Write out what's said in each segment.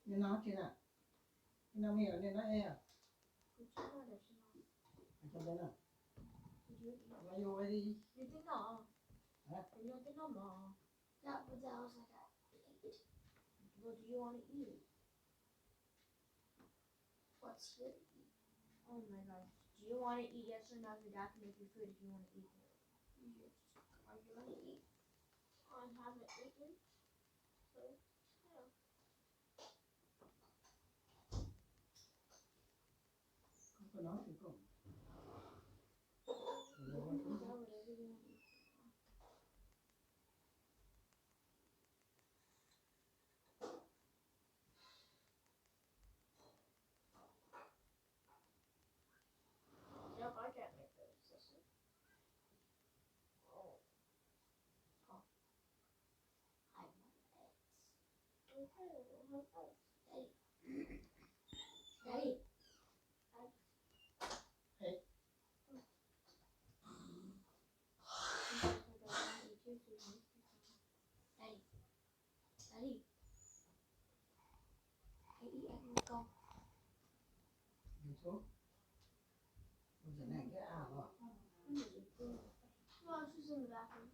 Nws noj tsi na? Nws noj me os, nws noj es os? Noj yus ua li. Nws twb noj. Nws twb noj mov. What do you want to eat? What's your eat? Oh my God. Do you want to eat? Yes or no? Your dad can make you food if you want to eat. Yes. What do you want to eat? I haven't eaten. So, yeah. Nope, I can't make those. This is. Oh. Oh. I want eggs. Okay, we'll have eggs. Daddy. Daddy. Eggs. Hey. Daddy. Daddy, hãy đi ăn con. Ăn thuốc. Ui, giờ này cái ao à? No, she's in the bathroom.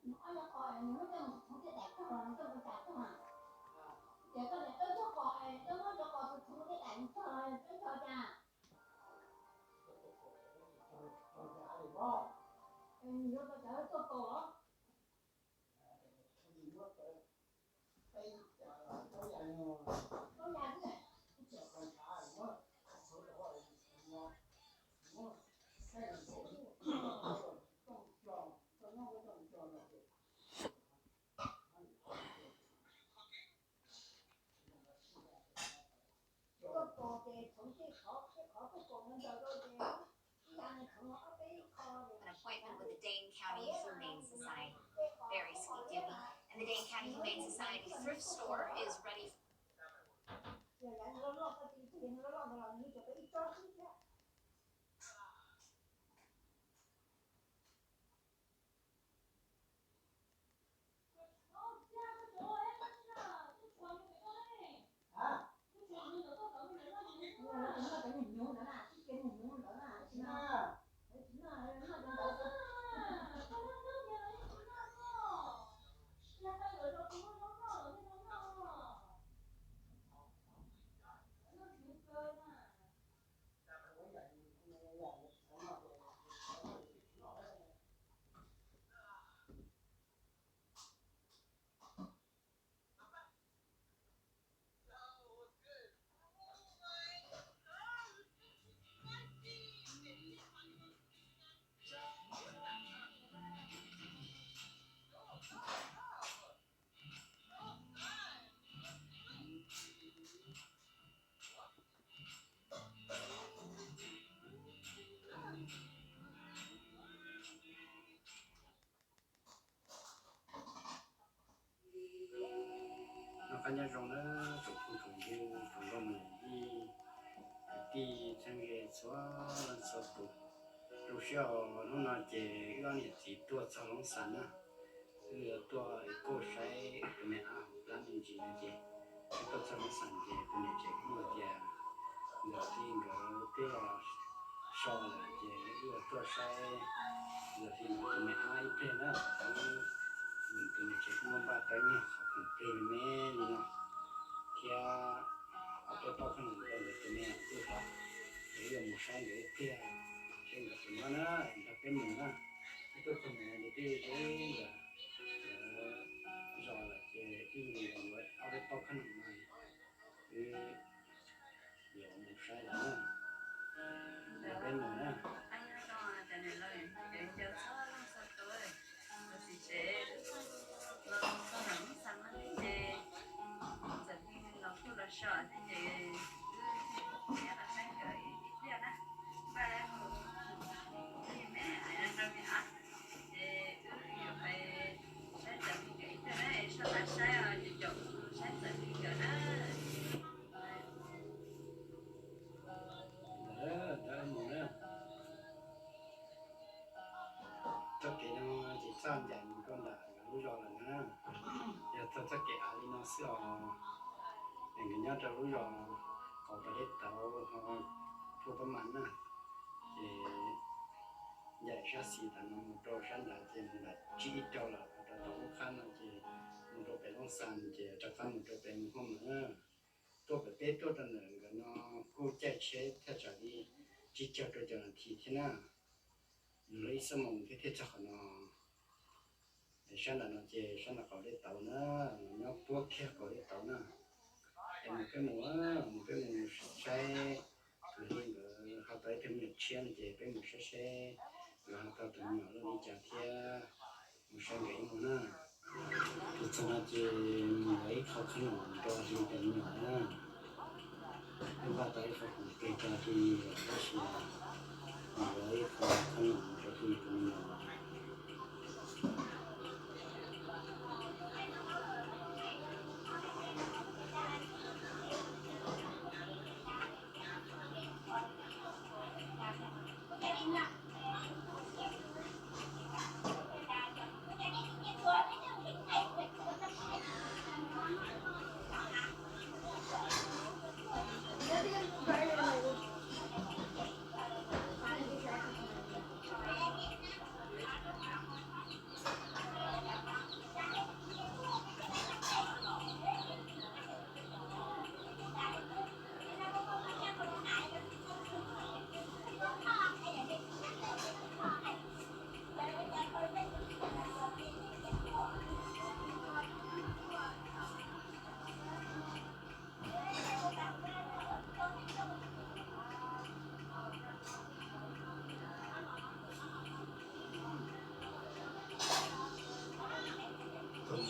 Nws ob yog qos nws muab coj mus txhoov tej daim tog los nws coj mus cas tog. Ces koj niam tawb tuaj qos es tawb muab cov qos txhoov tej daim tog los tawb tog cas. Nws yuav tau cov tuaj qos. An appointment with the Dane County Humane Society. Very sweet, Dewey. And the Dane County Humane Society thrift store is ready. Noj qab nyob zoo na, tsoom phooj tsoom ywg, tsoom nkauj muam yij, kwv tij txheeb ze txhua leej txhua tus. Zoo siab os, hnub no ces wb ob niam txiv tuaj txog Loob Xas na, wb yuav tuaj kuj saib tus me ab hauv plab me ntsis no ces wb tuaj txog Loob Xas ces tus niam tsev kuj hais tias nkawd tij nkawd twb los so lawm ces wb yuav tuaj saib nkawd tij nkawd tus me ab ib pliag na. Tus niam tsev kuj muaj npaj tau ib nyuag qhov khoom plig me me li no thiab ob peb pob khaub ncaws rau nkawd tus me nyuam twj hlab, ces wb yuav mus saib nkawd ib pliag, saib nkawd puas nyob na, nrog peb mus na. Wb tuaj txog ntawd ces twb zoo nkawd zos lawm ces wb yuav yuav ob peb pob khaub ncaws no, wb yuav mus saib lawm na. Nrog peb mus na. Ntawd mus na. Txoj kev no ces txaj ncaim mus rau ntawm nkawd lub zos lawm na. Yog txog txoj kev av li no xwb os. Es nkawd nyob rau lub zos qaum tau deb tauv ho phuaj pab mas na, ces ncaim sab xis tas no mus rau sab nrad ces mus nram tsib ib rau lawm, rau tom ub qab no ces mus rau pem Loob Xas ces rov qab mus rau pem mus hauj mas na. Tuaj pem peb tuaj rau ntawm nkawd no kuj caij tsheb thaj tsam li tsib caug rau caum nas this thiab na. Yus lub ib xuab moos thiab thiaj txog qhov no. Sab nram no ces sab nram qaum dej tauv na, nyob puab kiag qaum dej tauv na. Es mus peb mus, mus peb mus saib, tus hlub nkawd ho tau ib tug me nyuam tshiab no ces peb mus saib seb nkawd ho tau tus me nyuam loj li cas thiab, mus saib nkawd ib mus na. Tus txog no ces mus yuav ib qho khab noom rau tus me nyuam na. Wb npaj tau ib qho khoom plig rau tus me nyuam tab sis mus yuav ib qho khab noom rau tus me nyuam. Peb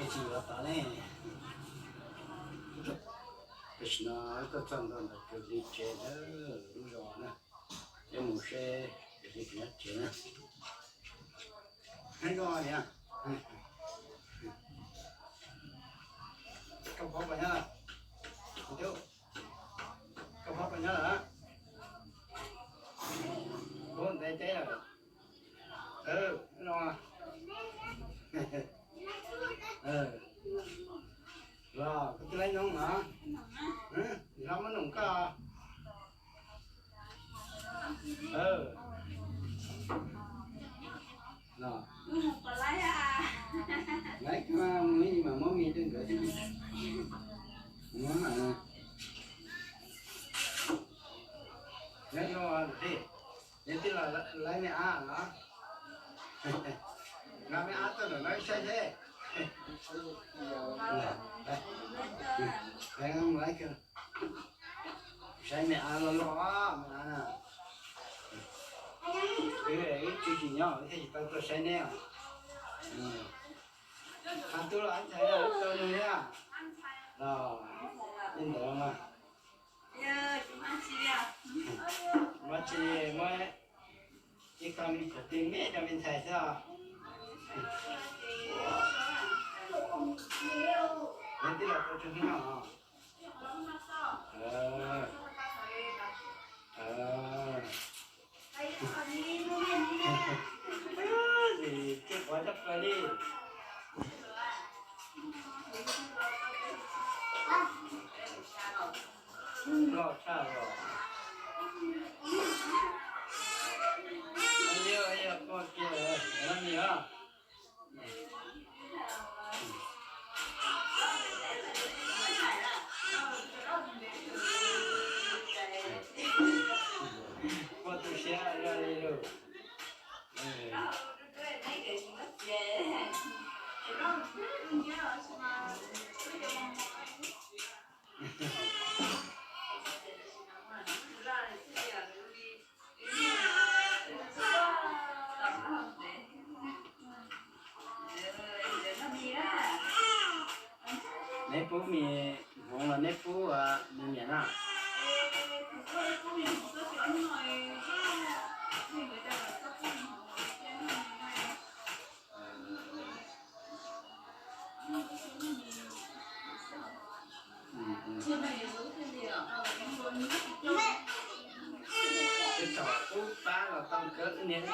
tsis yuav tod ne. Tam sim no tuaj txog ntua ntawm kwv Hli tsev ntawm lub zos na. Peb mus seb kwv Hli tsev na. Zoo niam, koj phob puas nyob lawm? Koj phob puas nyob lawm? Ub, ntev teb lawm. Los, koj twb laib noog no, los muab noog koj. Laib koj mus ib mas muab mis rau nkawd thiab. Nyob zoo, nyob tij los laib me ab los? Nqa me ab tuaj ntawm no saib seb. Laib, saib me ab los los me ab na. Wb tsis tsim nyog thiaj tsis tau tuaj saib neb os. Qhov twg los ntshai tau nws thiab. Los li ntawd mas. Muab tsis muab ib qho me khaum ti me rau me ntxhais xwb os. Neb twb los tau tsawg hnub no? Tsis pov tsob plaws li. Loj tshaj los. Yog yog poj kiag lawm, lawm ni os. Poj tu siab zog li lus. Neb pub mis hmoov los neb pub mis niam na? Peb tsom pub pab los tau nkawd niam.